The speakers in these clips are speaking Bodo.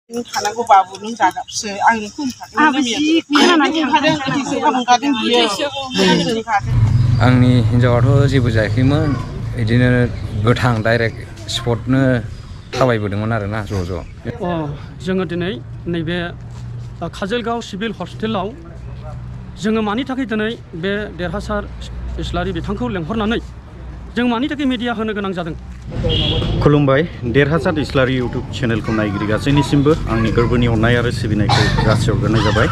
खानांगौ बाबु नों जागाबसो आंनि आंनि हिनजावाथ' जेबो जायाखैमोन बिदिनो गोथां डाइरेक्ट स्पटनो थाबायबोदोंमोन आरोना ज' जोङो दिनै नैबे काजलगाव सिभिल हस्पिटालाव जोङो मानि थाखाय दिनै बे देरहासार इस्लारि बिथांखौ लेंहरनानै जों मानि थाखाय मिडिया होनो गोनां जादों। खुलुमबाय देरहासार इस्लारि इउटुब चेनेलखौ नायगिरि गासैनिसिमबो आंनि गोरबोनि अननाय आरो सिबिनायखौ जासिहरग्रोनाय जाबाय।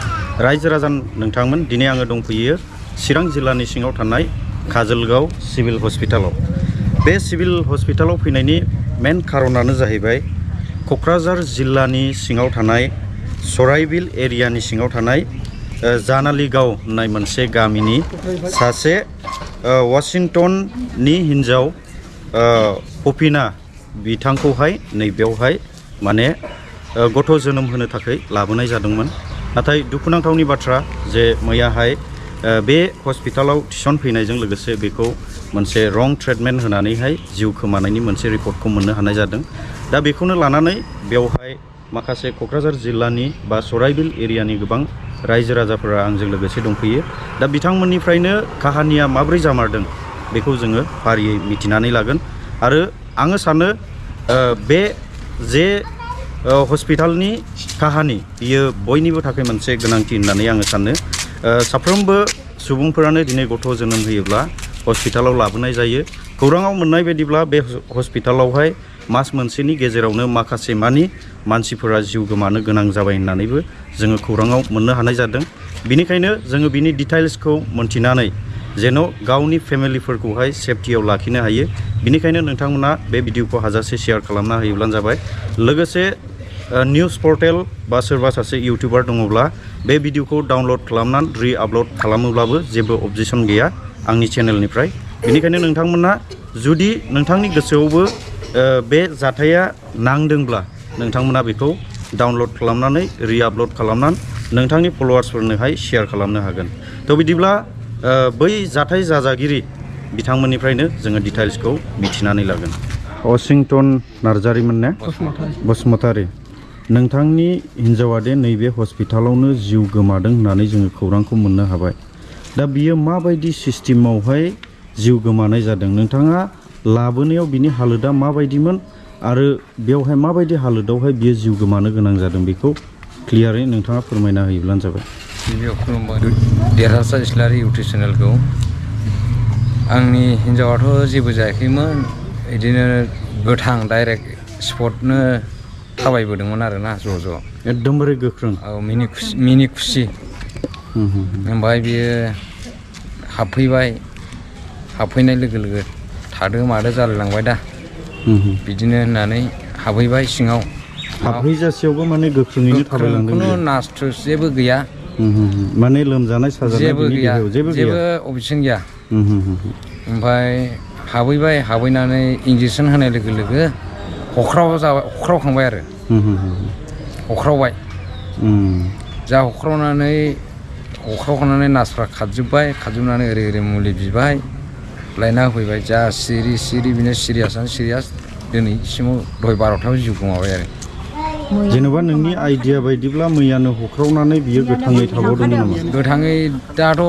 रायजो राजा नोंथांमोन दिनै आङो दंफैयो चिरां जिल्लानि सिङाव थानाय काजलगाव सिभिल हस्पिटालाव। बे सिभिल हस्पिटालाव फैनायनि मेन खारनानो जाहैबाय क'क्राझार जिल्लानि सिङाव थानाय सराइबिल एरियानि सिङाव थानाय जानालिगाव होननाय मोनसे गामिनि सासे वाशिंटननि हिन्जाव पपिना बिथांखौहाय नैबेयावहाय माने गथ' जोनोम होनो थाखाय लाबोनाय जादोंमोन। नाथाय दुखुनांथावनि बाथ्रा जे मैयाहाय बे हस्पिटालाव थिसनफैनायजों लोगोसे बेखौ मोनसे रं ट्रिटमेन्ट होनानैहाय जिउ खोमानायनि मोनसे रिपर्टखौ मोननो हानाय जादों। दा बेखौनो लानानै बेवहाय माखासे क'क्राझार जिल्लानि बा सराइबिल एरियानि गोबां रायजो राजाफोरा आंजों लोगोसे दंफैयो। दा बिथांमोननिफ्रायनो काहानिया माब्रै जामारदों बेखौ जोङो फारियै मिथिनानै लागोन। आरो आङो सानो बे जे हस्पिटालनि काहानि बियो बयनिबो थाखाय मोनसे गोनांथि होननानै आङो सानो। साफ्रोमबो सुबुंफोरानो दिनै गथ' जोनोम होयोब्ला हस्पिटालाव लाबोनाय जायो। खौराङाव मोननाय बायदिब्ला बे हस्पिटालावहाय मास मोनसेनि गेजेरावनो माखासे मानि मानसिफोरा जिउ गोमानो गोनां जाबाय होननानैबो जोङो खौराङाव मोननो हानाय जादों। बिनिखायनो जोङो बिनि डिटेल्सखौ मोनथिनानै जेन' गावनि फेमिलिफोरखौहाय सेफटियाव लाखिनो हायो। बिनिखायनो नोंथांमोना बे भिडिअखौ हाजासे शेयार खालामना होयोब्लानो जाबाय। लोगोसे निउस पर्टेल बा सोरबा सासे इउटिउबार दङब्ला बे भिडिअखौ डाउनलड खालामनानै रि-आपल'ड खालामोब्लाबो जेबो अबजेक्सन गैया आंनि चेनेलनिफ्राय। बिनिखायनो नोंथांमोना जुदि नोंथांनि गोसोआवबो बे जाथाया नांदोंब्ला नोंथांमोना बेखौ डाउनलड खालामनानै रि-आपल'ड खालामनानै नोंथांनि फल'वार्सफोरनोहाय शेयार खालामनो हागोन। थ' बिदिब्ला बै जाथाय जाजागिरि बिथांमोननिफ्रायनो जोङो डिटेल्सखौ मिथिनानै लागोन। वाशिंटन नार्जारिमोन ने? बसुमतारी। नोंथांनि हिन्जावा दे नैबे हस्पिटालावनो जिउ गोमादों होननानै जोङो खौरांखौ मोननो हाबाय। दा बियो माबायदि सिस्टेमावहाय जिउ गोमानाय जादों? नोंथाङा लाबोनायाव बिनि हालोदा माबायदिमोन आरो बेवहाय माबायदि हालोदावहाय बियो जिउ गोमानो गोनां जादों बेखौ क्लियारै नोंथाङा फोरमायना होयोब्लानो जाबाय। गिबियाव खुलुमबाय देरहासार इस्लारि इउटुब चेनेलखौ। आंनि हिनजावाथ' जेबो जायाखैमोन बिदिनो गोथां डाइरेक्ट स्पटनो थाबायबोदोंमोन आरोना ज'। एकदमबारे गोख्रों। औ मिनि खुसि। ओमफ्राय बियो हाबफैनाय लोगो लोगो थादो मादो जालायलांबाय दा बिदिनो होननानै हाबहैबाय सिङाव। हाबहैजासेयावबो माने गोख्रोङैनो थाबायलांदों। खुनु नासथुस जेबो गैया। माने लोमजानाय साजानाय जेबो गैया, जेबो अबजेक्सन गैया। ओमफ्राय हाबहैनानै इन्जेकसन होनाय लोगो लोगो हख्रावखांबाय आरो हख्रावबाय। जा हख्रावखांनानै नार्सफ्रा खारजोबनानै ओरै मुलि बिबाय लायना होफैबाय। जा सिरि बिनो सिरियास दिनैसिमाव दहाय 12थायाव जिउ गोमाबाय आरो। जेनेबा नोंनि आइडिया बायदिब्ला मैयानो हख्रावनानै बियो गोथाङै थाबावदों नामा? गोथाङै दाथ'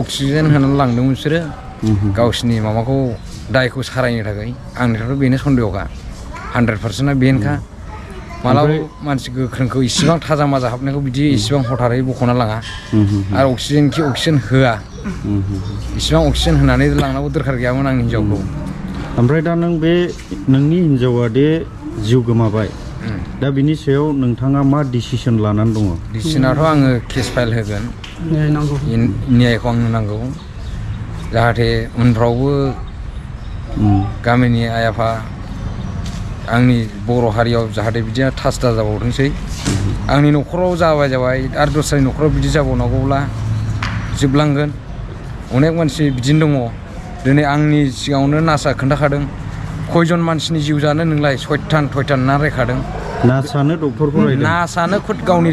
अक्सिजेन होनानै लांदों बिसोरो गावसिनि माबाखौ दायखौ सारायनो थाखाय। आंनिफ्रायथ' बेनो सन्देहखा 100%। बेनोखा मालाबा मानसि गोख्रोंखौ इसिबां थाजा माजा हाबनायखौ बिदि इसिबां हथारै बख'ना लाङा। आरो अक्सिजेन होआ। इसिबां अक्सिजेन होनानै लांनांगौ दरखार गैयामोन आंनि हिनजावखौ। ओमफ्राय दा नोंनि हिनजावा दे जिउ गोमाबाय, दा बिनि सायाव नोंथाङा मा डिसिसन लानानै दङ? डिसिसनाथ' आङो केस फाइल होगोन। न्यायखौ आंनो नांगौ जाहाथे उनफ्रावबो गामिनि आइ आफा आंनि बर' हारियाव जाहाथे बिदिया थास दा जाबावथोंसै। आंनि न'खराव जाबाय आरो दस्रानि न'खराव बिदि जाबावनांगौब्ला जोबलांगोन। अनेक मानसि बिदिनो दङ। दिनै आंनि सिगाङावनो नार्सआ खोन्थाखादों खयजन मानसिनि जिउ जानो नोंलाय सयथान ना रायखादों। नार्सआनो डक्टरखौ रायदों? नार्सआनो खुद गावनि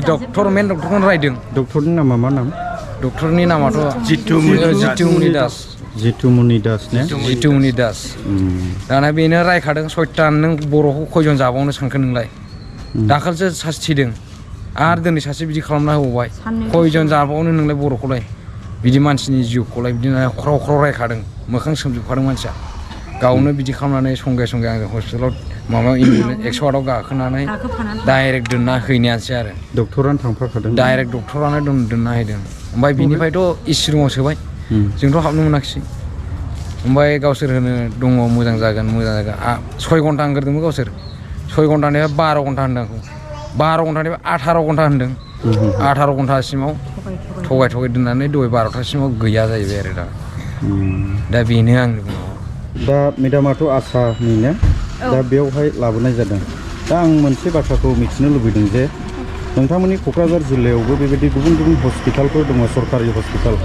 मेन डक्टरखौनो रायदों। डक्टरनि नामा मा नाम? डक्टरनि नामाथ' जितुमनि दास। दाना बेनो रायखादों सयथान नों बर'खौ खयजन जाबावनो सानखो नोंलाय? दाखालिसो सासे थैदों आरो दिनै सासे बिदि खालामना होबावबाय खयजन जाबावनो नोंलाय बर'खौलाय बिदि मानसिनि जिउखौलाय बिदिनो ख्राव ख्राव रायखादों मोखां सोमजोबखादों मानसिया गावनो बिदि खालामनानै संगे संगे आङो हस्पिटालाव माबा 108आव गाखोनानै डाइरेक्ट दोनना हैनायानोसै आरो डक्टरानो थांफाखादों डाइरेक्ट डक्टरानो दोनना हैदों ओमफ्राय बिनिफ्रायथ' एसि रुमाव सोबाय जोंथ' हाबनो मोनाखिसै ओमफ्राय गावसोर होनो दङ मोजां जागोन 6 घन्टा होनग्रोदोंमोन गावसोर 6 घन्टानिफ्राय 12 घन्टा होनदों आंखौ 12 घन्टानिफ्राय 18 घन्टा होनदों 18 घन्टासिमाव थगाय दोननानै दहाय 12थासिमाव गैया जाहैबाय आरो दा बेनो आंनि बुंनांगौ दा मेडामाथ' आसानि ना दा बेयावहाय लाबोनाय जादों दा आं मोनसे बाथ्राखौ मिथिनो लुबैदों जे नोंथांमोननि क'क्राझार जिल्लायावबो बेबायदि गुबुन गुबुन हस्पिटालफोर दङ सरकारि हस्पिटाल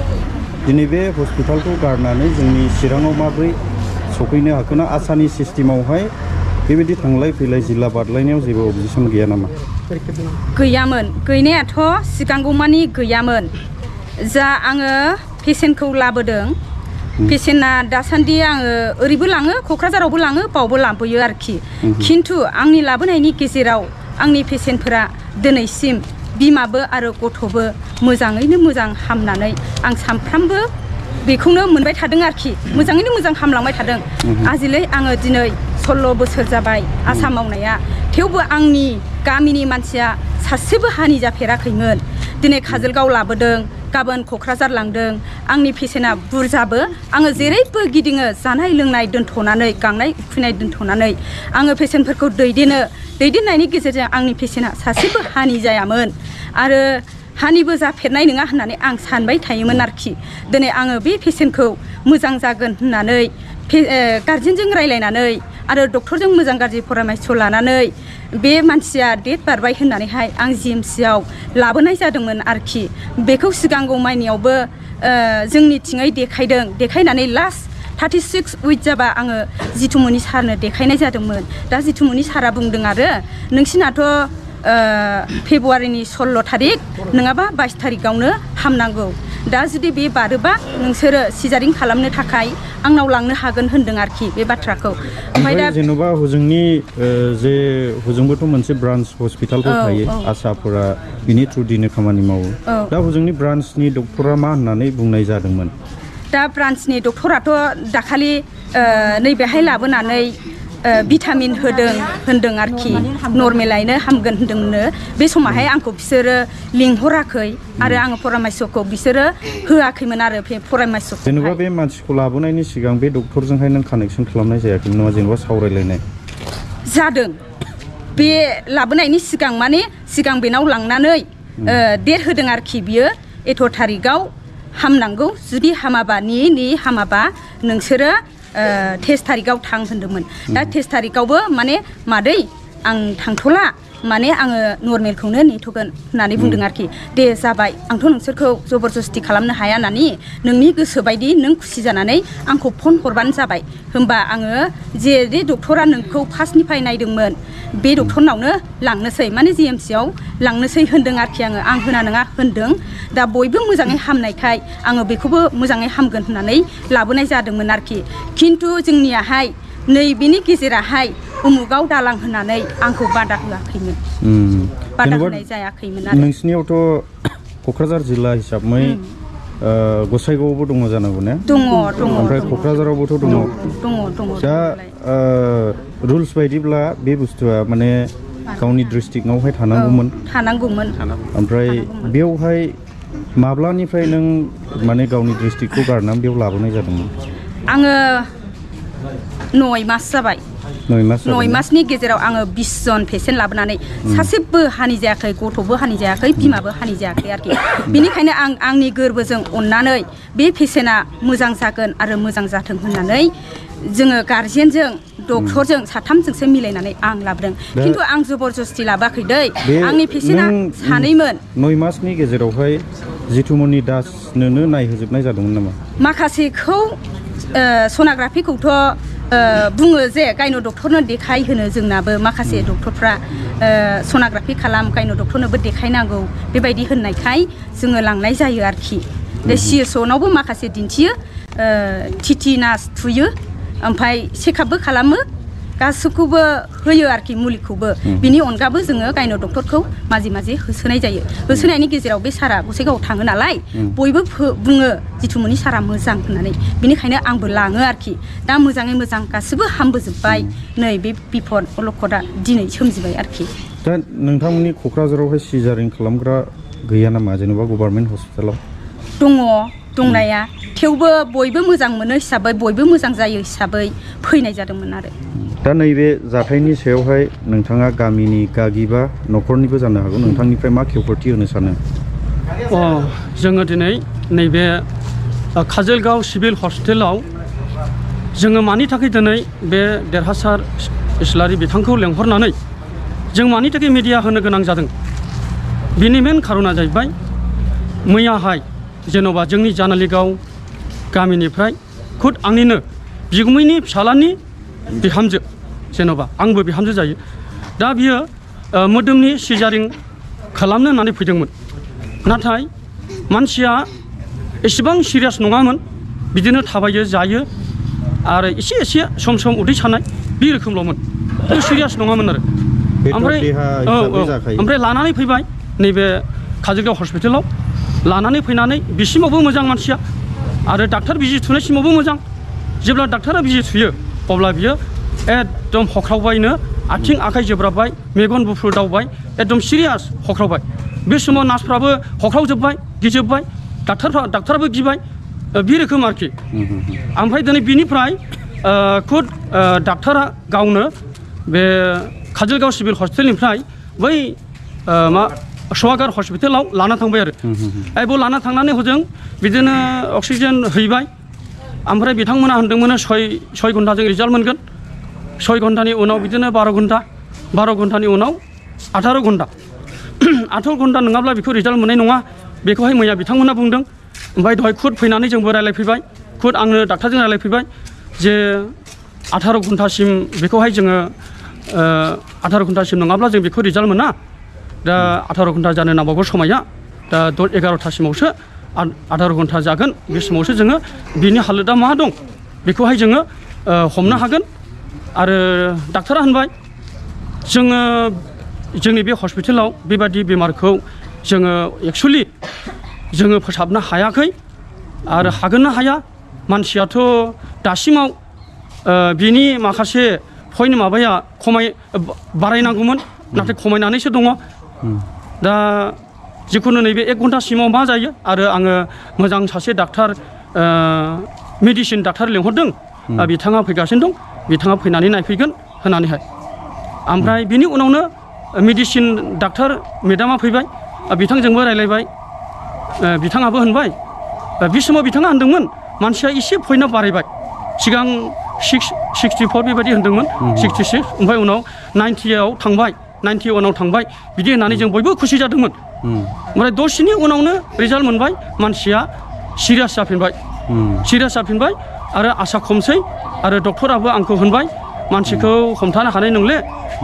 दिनै बे हस्पिटालखौ गारनानै जोंनि चिराङाव माबोरै सफैनो हाखोना आसानि सिस्टेमावहाय बेबायदि थांलाय फैलाय जिल्ला बारलायनायाव जेबो अबजेक्सन गैया नामा गैयामोन गैनायाथ' सिगांगौमानि गैयामोन जा आङो पेसेन्टखौ लाबोदों पेसेन्टआ दासान्दि आङो ओरैबो लाङो क'क्राझारावबो लाङो बावबो लाबोयो आरोखि खिन्थु आंनि लाबोनायनि गेजेराव आंनि पेसेन्टफोरा दिनैसिम बिमाबो आरो गथ'बो मोजाङैनो मोजां हामनानै आं सानफ्रामबो बेखौनो मोनबाय थादों आरोखि मोजाङैनो मोजां हामलांबाय थादों आजिलै आङो दिनै 16 बोसोर जाबाय आसा मावनाया थेवबो आंनि गामिनि मानसिया सासेबो हानि जाफेराखैमोन दिनै काजलगाव लाबोदों गाबोन क'क्राझार लांदों आंनि पेसेन्टआ बुरजाबो आङो जेरैबो गिदिङो जानाय लोंनाय दोनथ'नानै गांनाय उखैनाय दोनथ'नानै आङो पेसेन्टफोरखौ दैदेननायनि गेजेरजों आंनि पेसेन्टआ सासेबो हानि जायामोन आरो हानिबो जाफेरनाय नङा होननानै आं सानबाय थायोमोन आरोखि दिनै आङो बे पेसेन्टखौ मोजां जागोन होननानै गार्जेनजों रायलायनानै आरो डक्टरजों मोजां गाज्रि परामर्श लानानै बे मानसिया डेट बारबाय होननानैहाय आं जिएमसिआव लाबोनाय जादोंमोन आरोखि बेखौ सिगांगौ मायनियावबो जोंनिथिङै देखायनानै लास्ट 36 उइक जाबा आङो जितुमनि सारनो देखायनाय जादोंमोन दा जितुमनि सारा बुंदों आरो नोंसिनाथ' फेब्रुवारिनि 16 थारिख नङाबा 22 थारिखआवनो हामनांगौ दा जुदि बे बारोबा नोंसोरो सिजारिं खालामनो थाखाय आंनाव लांनो हागोन होनदों आरोखि बे बाथ्राखौ ओमफ्राय दा जेनेबा हजोंनि जे हजोंबोथ' मोनसे ब्रान्च हस्पिटालफोर थायो आसाफोरा बिनि थ्रुदिनो खामानि मावो दा हजोंनि ब्रान्चनि डक्टरा मा होननानै बुंनाय जादोंमोन दा ब्रान्चनि डक्टराथ' दाखालि नैबेहाय लाबोनानै भिटामिन होनदों आरोखि नर्मेलायनो हामगोन होनदोंनो बे समावहाय आंखौ बिसोरो लिंहराखै आरो आङो परामर्शखौ बिसोरो होआखैमोन आरो परामर्शखौ जेनेबा बे मानसिखौ लाबोनायनि सिगां बे डक्टरजोंहाय नों कानेक्सन खालामनाय जायाखैमोन नामा जेनेबा सावरायलायनाय जादों बे लाबोनायनि सिगां माने सिगां बेनाव लांनानै डेट होदों आरोखि बियो 8 थारिखआव हामनांगौ जुदि हामाबा हामाबा नोंसोरो 23 थारिखआव थां होनदोंमोन दा 23 थारिखआवबो माने मादै आं थांथ'ला माने आङो नर्मेलखौनो नेथ'गोन होननानै बुंदों आरोखि दे जाबाय आंथ' नोंसोरखौ जबरदस्ति खालामनो हाया होननानै नोंनि गोसो बायदि नों खुसि जानानै आंखौ फन हरबानो जाबाय होमबा आङो जे डक्टरा नोंखौ फार्स्टनिफ्राय नायदोंमोन बे डक्टरनावनो लांनोसै माने जिएमसिआव लांनोसै होनदों आरोखि आं होना नङा होनदों दा बयबो मोजाङै हामनायखाय आङो बेखौबो मोजाङै हामगोन होननानै लाबोनाय जादोंमोन आरोखि खिन्थु जोंनियाहाय नैबेनि गेजेराहाय उमुगाव दालां होनानै आंखौ बादा होआखैमोन बादा होनाय जायाखैमोन आरो नोंसिनियावथ' क'क्राझार जिल्ला हिसाबै गसाइगावआवबो दङ जानांगौ ने दङ ओमफ्राय क'क्राझारावबोथ' दङ दा रुल्स बायदिब्ला बे बुस्थुआ माने गावनि डिस्ट्रिक्टआवहाय थानांगौमोन ओमफ्राय बेवहाय माब्लानिफ्राय नों माने गावनि डिस्ट्रिक्टखौ गारनानै बेयाव लाबोनाय जादोंमोन आङो 9 मास जाबाय 9 मासनि गेजेराव आङो 20 जन पेसेन्ट लाबोनानै सासेबो हानि जायाखै गथ'बो हानि जायाखै बिमाबो हानि जायाखै आरोखि बेनिखायनो आं आंनि गोरबोजों अननानै बे पेसेन्टआ मोजां जागोन आरो मोजां जाथों होननानै जोङो गार्जेनजों डक्टरजों साथामजोंसो मिलायनानै आं लाबोदों खिन्थु आं जबरदस्ति लाबोआखै दै आंनि पेसेन्टआ सानैमोन 9 मासनि गेजेरावहाय जितुमनि दासनोनो नायहोजोबनाय जादोंमोन नामा माखासेखौ सनाग्राफिखौथ' बुङो जे गायनो डक्टरनो देखायहोनो जोंनाबो माखासे डक्टरफ्रा सनाग्राफि खालाम गायनो डक्टरनोबो देखायनांगौ बेबायदि होननायखाय जोङो लांनाय जायो आरोखि सिएसअनावबो माखासे दिन्थियो टिटि नार्स थुयो ओमफ्राय चेकआपबो खालामो गासैखौबो होयो आरोखि मुलिखौबो बिनि अनगाबो जोङो गायन' डक्टरखौ माजे माजे होसोनाय जायो होसोनायनि गेजेराव बे सारा गसाइगावआव थाङो नालाय बयबो बुङो जिथुमनि सारा मोजां होननानै बिनिखायनो आंबो लाङो आरोखि दा मोजाङै मोजां गासिबो हामबोजोब्बाय नै बे बिपद अलखदा दिनै सोमजिबाय आरोखि दा नोंथांमोननि क'क्राझारावहाय सिजारिं खालामग्रा गैया नामा जेनेबा गभर्नमेन्ट हस्पिटालाव दङ दंनाया थेवबो बयबो मोजां मोनो हिसाबै बयबो मोजां जायो हिसाबै फैनाय जादोंमोन आरो दा नैबे जाथायनि सायावहाय नोंथाङा गामिनि गागि बा न'खरनिबो जानो हागौ नोंथांनिफ्राय मा खेवफोरथि होनो सानो जोङो दिनै नैबे काजोलगाव सिभिल हस्पिटालाव जोङो मानि थाखाय दिनै बे देरहासार इस्लारि बिथांखौ लेंहरनानै जों मानि थाखाय मिडिया होनो गोनां जादों बिनि मेन खारना जाहैबाय मैयाहाय जेन'बा जोंनि जानालिगाव गामिनिफ्राय खुद आंनिनो बिगुमैनि फिसालानि बिहामजो जेन'बा आंबो बिहामजो जायो दा बियो मोदोमनि सिजारिं खालामनो होननानै फैदोंमोन नाथाय मानसिया एसेबां सिरियास नङामोन बिदिनो थाबायो जायो आरो एसे एसे सम सम उदै सानाय बे रोखोमल'मोन सिरियास नङामोन आरो ओमफ्राय लानानै फैबाय नैबे काजोलगाव हस्पिटालाव लानानै फैनानै बिसिमावबो मोजां मानसिया आरो डाक्टार बिजि थुनायसिमावबो मोजां जेब्ला डाक्टारा बिजि थुयो अब्ला बियो एकदम हख्रावबायनो आथिं आखाइ जोब्राबबाय मेगन बुफ्रुदावबाय एकदम सिरियास हख्रावबाय बे समाव नार्सफ्राबो हख्रावजोब्बाय गिजोब्बाय डाक्टाराबो गिबाय बे रोखोम आरोखि ओमफ्राय दिनै बिनिफ्राय खुद डाक्टारा गावनो बे काजोलगाव सिभिल हस्पिटालनिफ्राय बै सवागार हस्पिटालाव लाना थांबाय आरो बेयाव लाना थांनानै हजों बिदिनो अक्सिजेन हैबाय ओमफ्राय बिथांमोना होनदोंमोन 6 घन्टाजों रिजाल्ट मोनगोन 6 घन्टानि उनाव बिदिनो 12 घन्टानि उनाव 18 घन्टा 18 घन्टा नङाब्ला बेखौ रिजाल्ट मोननाय नङा बेखौहाय मैया बिथांमोना बुंदों ओमफ्राय दहाय खुद फैनानै जोंबो रायलायफैबाय खुद आंनो डाक्टारजों रायलायफैबाय जे 18 घन्टासिम बेखौहाय जोङो 18 घन्टासिम नङाब्ला जों बेखौ रिजाल्ट मोना दा 18 घन्टा जानो नांबावगौ समाया दा 11टासिमावसो 18 घन्टा जागोन बे समावसो जोङो बिनि हालोदा मा दं बेखौहाय जोङो हमनो हागोन आरो डाक्टारा होनबाय जोङो जोंनि बे हस्पिटालाव बेबादि बेमारखौ जोङो एक्चुअलि जोङो फोसाबनो हायाखै आरो हागोन ना हाया मानसियाथ' दासिमाव बिनि माखासे पइन्ट माबाया बारायनांगौमोन नाथाय खमायनानैसो दङ दा जिखुनु नैबे 1 घन्टासिमाव मा जायो आरो आङो मोजां सासे डाक्टार मेडिसिन डाक्टार लेंहरदों बिथाङा फैगासिनो दं बिथाङा फैनानै नायफैगोन होननानैहाय ओमफ्राय बिनि उनावनो मेडिसिन डाक्टार मेडामा फैबाय बिथांजोंबो रायलायबाय बिथाङाबो होनबाय बे समाव बिथाङा होनदोंमोन मानसिया एसे पइन्टआ बारायबाय सिगां 64 बेबायदि होनदोंमोन 66 ओमफ्राय उनाव 90आव थांबाय 91आव थांबाय बिदि होननानै जों बयबो खुसि जादोंमोन ओमफ्राय दसेनि उनावनो रिजाल्ट मोनबाय मानसिया सिरियास जाफिनबाय आरो आसा खमसै आरो डक्टराबो आंखौ होनबाय मानसिखौ हमथानो हानाय नंले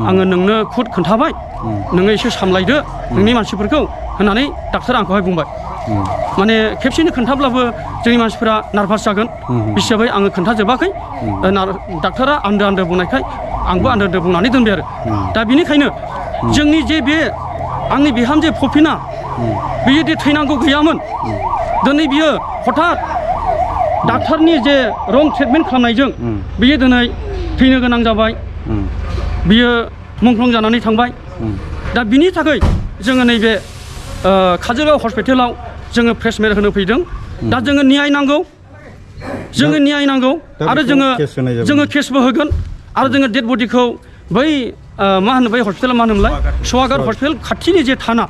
आङो नोंनो खुद खोन्थाबाय नोङो एसे सामलायदो नोंनि मानसिफोरखौ होननानै डाक्टारा आंखौहाय बुंबाय माने खेबसेनो खोन्थाब्लाबो जोंनि मानसिफोरा नार्भास जागोन हिसाबै आङो खोन्थाजोबाखै डाक्टारा आन्दो बुंनायखाय आंबो आन्दो बुंनानै दोनबाय आरो दा बेनिखायनो जोंनि जे बे आंनि बिहामजो फफिना बियो दि थैनांगौ गैयामोन दिनै बियो हठात डाक्टारनि जे रं ट्रिटमेन्ट खालामनायजों बियो दिनै थैनो गोनां जाबाय बियो मुंख्लं जानानै थांबाय दा बिनि थाखाय जोङो नैबे काजोलगाव हस्पिटालाव जोङो प्रेसमेट होनो फैदों दा जोङो न्याय नांगौ आरो जोङो केसबो होगोन आरो जोङो डेड बडिखौ बै मा होनो बै हस्पिटाला मा होनोमोनलाय सवागार हस्पिटाल खाथिनि जे थाना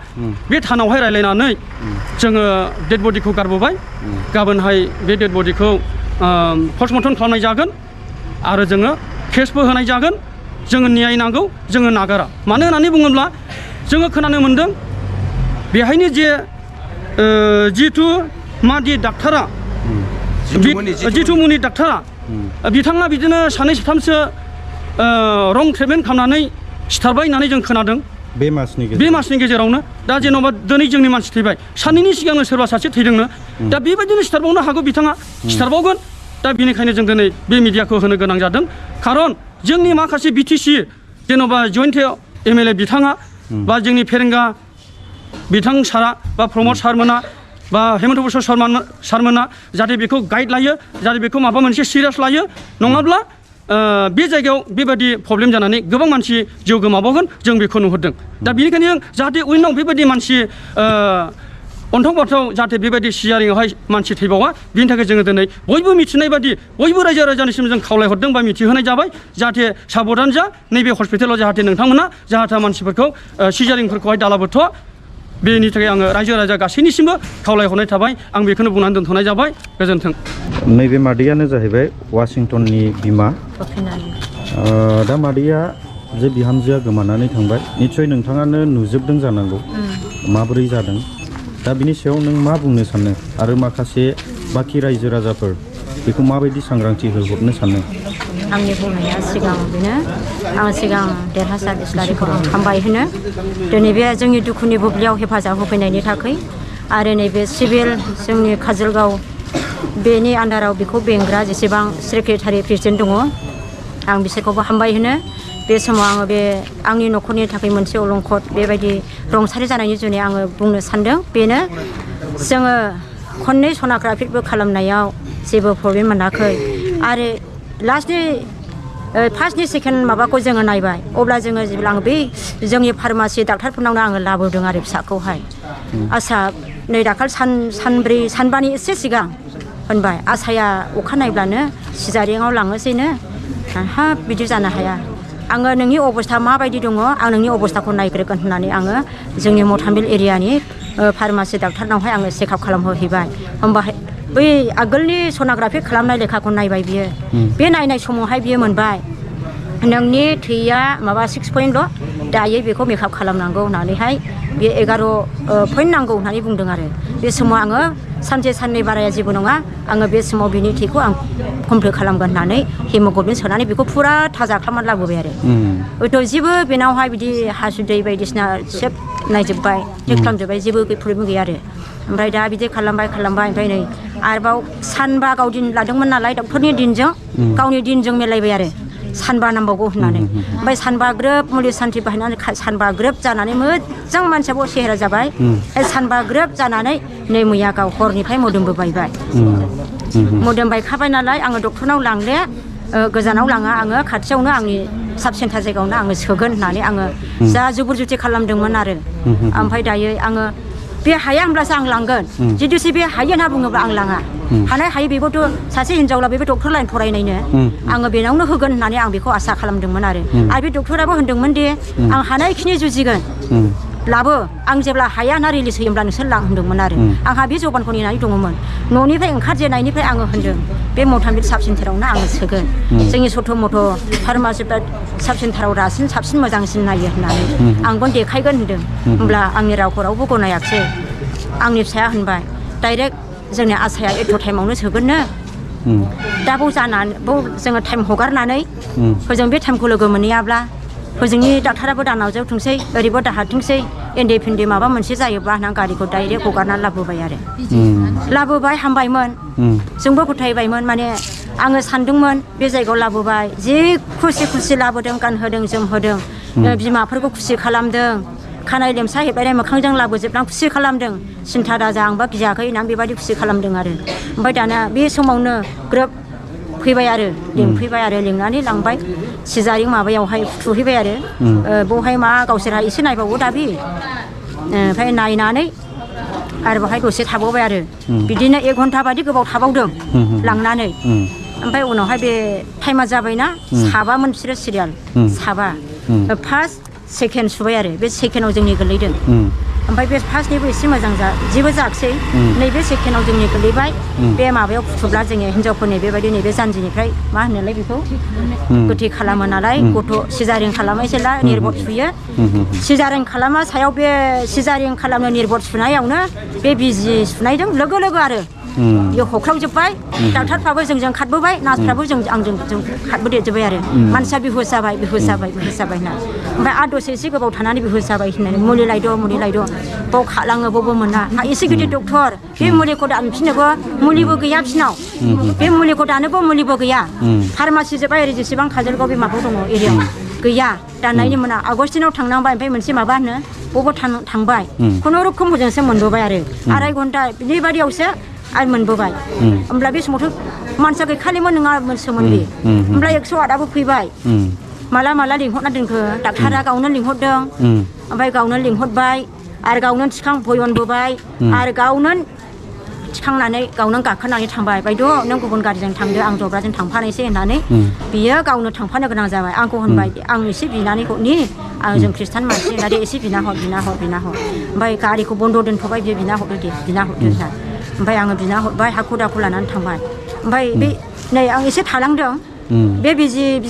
बे थानावहाय रायलायनानै जोङो डेड बडिखौ गारबोबाय गाबोनहाय बे डेड बडिखौ पस्टमर्टम खालामनाय जागोन आरो जोङो केसबो होनाय जागोन जोङो न्याय नांगौ जोङो नागारा मानो होननानै बुङोब्ला जोङो खोनानो मोन्दों बेहायनो जे जिथु मादि डाक्टारा जिथुमुनि डाक्टारा बिथाङा बिदिनो 2-3सो रं ट्रिटमेन्ट खालामनानै सिथारबाय होननानै जों खोनादों बे मासनि गेजेरावनो दा जेन'बा दिनै जोंनि मानसि थैबाय साननैनि सिगांनो सोरबा सासे थैदोंनो दा बेबायदिनो सिथारबावनो हागौ बिथाङा सिथारबावगोन दा बेनिखायनो जों दिनै बे मिडियाखौ होनो गोनां जादों खारन जोंनि माखासे बिटिसि जेन'बा जयन्त एमएलए बिथाङा बा जोंनि फेरेंगा बिथां सारा बा प्रमद सारमोना बा हेमन्त बसर सारमोना जाहाथे बेखौ गाइड लायो जाहाथे बेखौ माबा मोनसे सिरियास लायो नङाब्ला बे जायगायाव बेबायदि प्रब्लेम जानानै गोबां मानसि जिउ गोमाबावगोन जों बेखौ नुहुरदों दा बेनिखायनो जाहाथे उनाव बेबायदि मानसि अन्थाव बाथाव जाहाथे बेबायदि सिजारिंआवहाय मानसि थैबावा बिनि थाखाय जोङो दिनै बयबो मिथिनाय बादि बयबो रायजो राजानिसिम जों खावलायहरदों बा मिथिहोनाय जाबाय जाहाथे साबधान जा नैबे हस्पिटालाव जाहाथे नोंथांमोना जाहाथे मानसिफोरखौ सिजारिंफोरखौहाय दालाबोथ' बेनि थाखाय आङो रायजो राजा गासैनिसिमबो खावलायहरनाय थाबाय आं बेखौनो बुंनानै दोनथ'नाय जाबाय गोजोन्थों नैबे मादैयानो जाहैबाय वाशिंटननि बिमा दा मादैया जे बिहामजोआ गोमानानै थांबाय निस्सय नोंथाङानो नुजोबदों जानांगौ माबोरै जादों दा बिनि सायाव नों मा बुंनो सानो आरो माखासे बाखि रायजो राजाफोर बेखौ माबायदि सांग्रांथि होहरनो सानो आंनि बुंनाया सिगां बेनो आं सिगां देरहासार इस्लारिखौ आं हामबाय होनो दिनै बे जोंनि दुखुनि बुब्लियाव हेफाजाब होफैनायनि थाखाय आरो नैबे सिभिल जोंनि काजलगाव बेनि आन्दाराव बेखौ बेंग्रा जेसेबां सेक्रेटारि प्रेसिडेन्ट दङ आं बिसोरखौबो हामबाय होनो बे समाव आङो बे आंनि न'खरनि थाखाय मोनसे अलंखद बेबायदि रुंसारि जानायनि जुनै आङो बुंनो सानदों बेनो जोङो खननै सन'ग्राफिबो खालामनायाव जेबो प्रब्लेम मोनाखै आरो लास्टनि फार्स्टनि सेकेन्ड माबाखौ जोङो नायबाय अब्ला जोङो जेब्ला आङो बै जोंनि फार्मासि डाक्टारफोरनावनो आङो लाबोदों आरो फिसाखौहाय आसा नै दाखाल सानब्रै सानबानि एसे सिगां होनबाय आसाया अखा नायब्लानो सिजारिङाव लाङोसैनो हाब बिदि जानो हाया आङो नोंनि अबस्था माबायदि दङ आं नोंनि अबस्थाखौ नायग्रोगोन होननानै आङो जोंनि मथामिल एरियानि फार्मासि डाक्टारनावहाय आङो चेकआप खालामहोहैबाय होमबाहाय बै आगोलनि सन'ग्राफि खालामनाय लेखाखौ नायबाय बियो बे नायनाय समावहाय बियो मोनबाय नोंनि थैया माबा 6 दायो बेखौ मेकआप खालामनांगौ होननानैहाय बे 11 पइन्ट नांगौ होननानै बुंदों आरो बे समाव आङो सानसे साननै बाराया जेबो नङा आङो बे समाव बिनि थैखौ आं कमप्लिट खालामगोन होननानै हेमोग्लबिन सोनानै बेखौ फुरा थाजा खालामनानै लाबोबाय आरो हयथ' जेबो बेनावहाय बिदि हासुदै बायदिसिना सेब नायजोब्बाय चेक खालामजोब्बाय जेबो प्रब्लेम गैया आरो ओमफ्राय दा बिदि खालामबाय ओमफ्राय नै आरोबाव सानबा गाव दिन लादोंमोन नालाय डक्टरनि दिनजों गावनि दिनजों मिलायबाय आरो सानबा नांबावगौ होननानै ओमफ्राय सानबा ग्रोब मुलि सान्थि बाहायनानै सानबा ग्रोब जानानै मोजां मानसियाबो सेहेरा जाबाय सानबा ग्रोब जानानै नै मैया गाव हरनिफ्राय मोदोमबो बायबाय मोदोम बायखाबाय नालाय आङो डक्टरनाव लांले गोजानाव लाङा आङो खाथियावनो आंनि साब सेन्टार जायगायावनो आङो सोगोन होननानै आङो जा जुबुर जुथि खालामदोंमोन आरो ओमफ्राय दायो आङो बे हाया होनब्लासो आं लांगोन जुदिसो बे हायो होनना बुङोब्ला आं लाङा हानाय हायो बेबोथ' सासे हिनजावला बेबो डक्टर लाइन फरायनायनो आङो बेनावनो होगोन होननानै आं बेखौ आसा खालामदोंमोन आरो बे डक्टराबो होनदोंमोन दि आं हानायखिनि जुजिगोन लाबो आं जेब्ला हाया ना रिलिज होयोब्ला नोंसोर लां होनदोंमोन आरो आंहा बे जबानखौ नेनानै दङमोन न'निफ्राय ओंखारजेननायनिफ्राय आङो होनदों बे मथामिल साब सेन्टारावनो आङो सोगोन जोंनि सथ' मथ' फार्मासि साब सेन्टाराव रासिन साबसिन मोजांसिन नायो होननानै आंबो देखायगोन होनदों होमब्ला आंनि रावखौ रावबो गनायाखिसै आंनि फिसाया होनबाय डाइरेक्ट जोंनि आसाया एथ' टाइमावनो सोगोननो दा बाव जानानै बाव जोङो टाइम हगारनानै हजों बे टाइमखौ लोगो मोनहैयाब्ला हजोंनि डाक्टाराबो दा नाजावथोंसै ओरैबो दाहारथोंसै एन्डे फिन्डे माबा मोनसे जायोब्ला होनना गारिखौ डाइरेक्ट हगारनानै लाबोबाय आरो लाबोबाय हामबायमोन जोंबो फोथायबायमोन माने आङो सानदोंमोन बे जायगायाव लाबोबाय जि खुसि लाबोदों गानहोदों जोमहोदों बिमाफोरखौ खुसि खालामदों खानाय लेमसा हेबलायनाय मोखांजों लाबोजोबनानै खुसि खालामदों सिन्था दाजा आंबा गियाखै होननानै बेबायदि खुसि खालामदों आरो ओमफ्राय दाना बे समावनो ग्रोब फैबाय आरो लिंफैबाय आरो लिंनानै लांबाय सिजारिं माबायावहाय फुथुहैबाय आरो बेवहाय मा गावसोरहा एसे नायबावो दाबि ओमफ्राय नायनानै आरो बेवहाय दसे थाबावबाय आरो बिदिनो 1 घन्टा बादि गोबाव थाबावदों लांनानै ओमफ्राय उनावहाय बे टाइमा जाबायना साबामोन बिसोरो सिरियाल साबा फार्स्ट सेकेन्ड सुबाय आरो बे सेकेन्डआव जोंनि गोलैदों ओमफ्राय बे फार्स्टनिबो एसे मोजां जेबो जायाखिसै नैबे सेकेन्डआव जोंनि गोलैबाय बे माबायाव फुथुब्ला जोङो हिनजावफोरनि बेबायदि नैबे जानजिनिफ्राय मा होनोलाय बेखौ गोथै खालामो नालाय गथ' सिजारिं खालामो जेला निर्बट सुयो सिजारिं खालामा सायाव बे सिजारिं खालामनो निर्बट सुनायावनो बे बिजि सुनायजों लोगो आरो बेयाव हख्रावजोब्बाय डाक्टारफ्राबो जोंजों खारबोबाय नार्सफ्राबो आंजों खारबोदेरजोब्बाय आरो मानसिया बिहुस जाबाय होनना ओमफ्राय आरो दसे एसे गोबाव थानानै बिहुस जाबाय होननानै मुलि लायद' बाव खालाङो बावबो मोना एसे गिदिर डक्टर बे मुलिखौ दानफिननोबो मुलिबो गैया फिनाव बे मुलिखौ दानोबो मुलिबो गैया फार्मासि जोब्बाय ओरै जेसेबां काजलगाव बे माबायाव दङ एरियायाव गैया दाननायनि मोना आगस्टिनाव थांनांबाय ओमफ्राय मोनसे माबा होनो बबाव थांबाय खुनुरुखुम हजोंसो मोनबोबाय आरो आराय घन्टा बिनि बादियावसो आरो मोनबोबाय होमब्ला बे समावथ' मानसिया गैखालिमोन नङामोनसोमोन बे ओमफ्राय 108आबो फैबाय माला लिंहरना दोनखो डाक्टारा गावनो लिंहरदों ओमफ्राय गावनो लिंहरबाय आरो गावनो भयनबोबाय आरो गावनो थिखांनानै गावनो गाखोनानै थांबाय बायद' नों गुबुन गारिजों थांदो आं जब्राजों थांफानोसै होननानै बियो गावनो थांफानो गोनां जाबाय आंखौ होनबाय आं एसे बिनानै हरनि आं जों खृष्टान मानसि होननानै एसे बिना हर ओमफ्राय गारिखौ बन्द' दोनथ'बाय बियो बिना हरदो होनना ओमफ्राय आङो बिना हरबाय हाखु दाखु लानानै थांबाय ओमफ्राय बे नै आं एसे थालांदों बे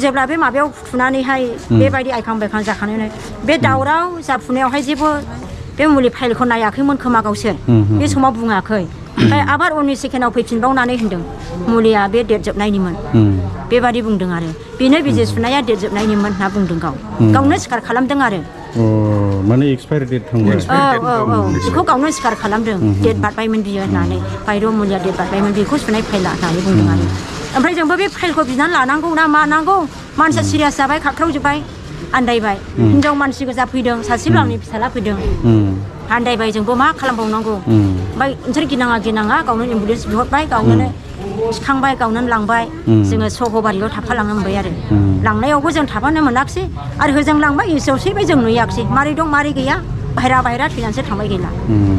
जेब्ला बे माबायाव फुथुनानैहाय बेबायदि आइखां बायखां जाखानानै बे दावराव जाफुनायावहाय जेबो बे मुलि फाइलखौ नायाखैमोन खोमा गावसोर बे समाव बुङाखै ओमफ्राय आबार उननि सेकेन्डआव फैफिनबावनानै होनदों मुलिया बे डेट जोबनायनिमोन बेबादि बुंदों आरो बेनो बिजि सुनाया डेट जोबनायनिमोन होनना बुंदों गावनो सिखार खालामदों आरो माने एक्सपायारि डेट थांबाय औ बेखौ गावनो सिखार खालामदों डेट बारबायमोन बियो होननानै बायद' मुलिया डेट बारबायमोन बेखौ सुनाय फाइला होननानै बुंदों आरो ओमफ्राय जोंबो बे फाइलखौ बिनानै लानांगौ ना मानांगौ मानसिया सिरियास जाबाय खाख्रावजोब्बाय आन्दायबाय हिनजाव मानसि गोजा फैदों सासेबो आंनि फिसाला फैदों आन्दायबाय जोंबो मा खालामबावनांगौ ओमफ्राय नोंसोर गिनाङा गावनो एम्बुलेन्स बिहरबाय गावनो थिखांबाय गावनो लांबाय जोङो सहबारियाव थाफालांनो मोनबाय आरो लांनायावबो जों थाफानो मोनाखिसै आरो होजों लांबाय इसेयाव सैबाय जों नुयाखिसै मारै दं मारै गैया बाहेरा थैनानैसो थांबाय गैला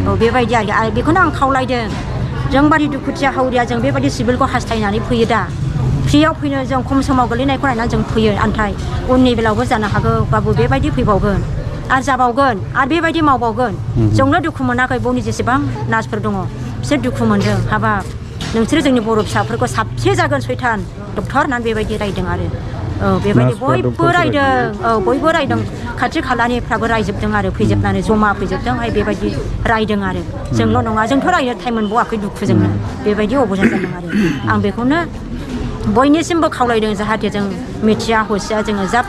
औ बेबायदि आरो बेखौनो आं खावलायदों जोंबादि दुखुथिया हावरिया जों बेबायदि सिभिलखौ हास्थायनानै फैयो दा फ्रियाव फैनो जों खम समाव गोलैनायखौ नायनानै जों फैयो आन्थाय उननि बेलायावबो जानो हागौ बाबु बेबायदि फैबावगोन आरो जाबावगोन आरो बेबायदि मावबावगोन जोंनो दुखु मोनाखै बावनि जेसेबां नार्सफोर दङ बिसोर दुखु मोनदों हाबाब नोंसोरो जोंनि बर' फिसाफोरखौ साबसे जागोन सैथान डक्टर होननानै बेबायदि रायदों आरो औ बेबायदि बयबो रायदों खाथि खालानिफ्राबो रायजोबदों आरो फैजोबनानै जमा फैजोबदों बेबायदि रायदों आरो जोंल' नङा जोंथ' रायनो टाइम मोनबावाखै दुखुजोंनो बेबायदि अबस्था जादों आरो आं बेखौनो बयनिसिमबो खावलायदों जाहाथे जों मिथिया हसिया जोङो जाब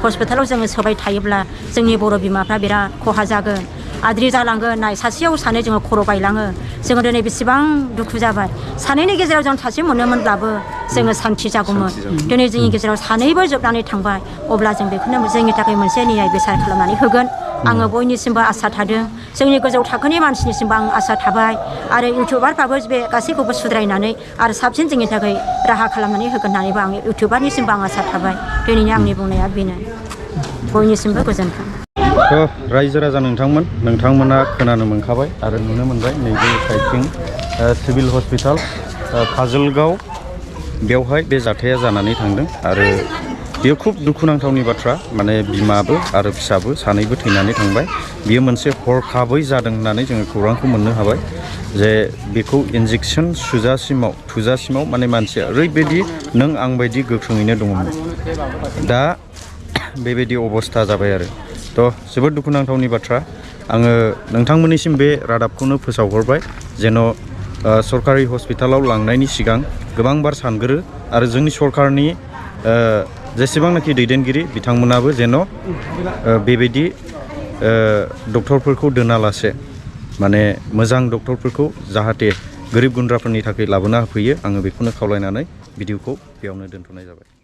हस्पिटालाव जोङो सोबाय थायोब्ला जोंनि बर' बिमाफ्रा बिराद खहा जागोन आद्रि जालांगोन नाय सासेयाव सानै जोङो खर' बायलाङो जोङो दिनै बेसेबां दुखु जाबाय सानैनि गेजेराव जों सासे मोनोमोनब्लाबो जोङो सान्थि जागौमोन दिनै जोंनि गेजेराव सानैबो जोबनानै थांबाय अब्ला जों बेखौनो जोंनि थाखाय मोनसे न्याय बिसार खालामनानै होगोन आङो बयनिसिमबो आसा थादों जोंनि गोजौ थाखोनि मानसिनिसिमबो आं आसा थाबाय आरो इउटुबारफ्राबो बे गासैखौबो सुद्रायनानै आरो साबसिन जोंनि थाखाय राहा खालामनानै होगोन होननानैबो आं इउटुबारनिसिमबो आं आसा थाबाय दिनैनि आंनि बुंनाया बेनो बयनिसिमबो गोजोन्थों रायजो राजा नोंथांमोना खोनानो मोनखाबाय आरो नुनो मोनबाय नैबे साइडथिं सिभिल हस्पिटाल काजलगाव बेवहाय बे जाथाया जानानै थांदों आरो बेयो खुब दुखुनांथावनि बाथ्रा माने बिमाबो आरो फिसाबो सानैबो थैनानै थांबाय बियो मोनसे हरखाबै जादों होननानै जोङो खौरांखौ मोननो हाबाय जे बेखौ इन्जेक्सन थुजासिमाव माने मानसिया ओरैबायदि नों आं बायदि गोख्रोङैनो दङमोन दा बेबायदि अबस्था जाबाय आरो थ' जोबोद दुखुनांथावनि बाथ्रा आङो नोंथांमोननिसिम बे रादाबखौनो फोसावहरबाय जेन' सरकारि हस्पिटालाव लांनायनि सिगां गोबांबार सानग्रो आरो जोंनि सरकारनि जेसेबांनाखि दैदेनगिरि बिथांमोनाबो जेन' बेबायदि डक्टरफोरखौ दोनालासे माने मोजां डक्टरफोरखौ जाहाथे गोरिब गुन्द्राफोरनि थाखाय लाबोना होफैयो आङो बेखौनो खावलायनानै भिडिअखौ बेयावनो दोनथ'नाय जाबाय।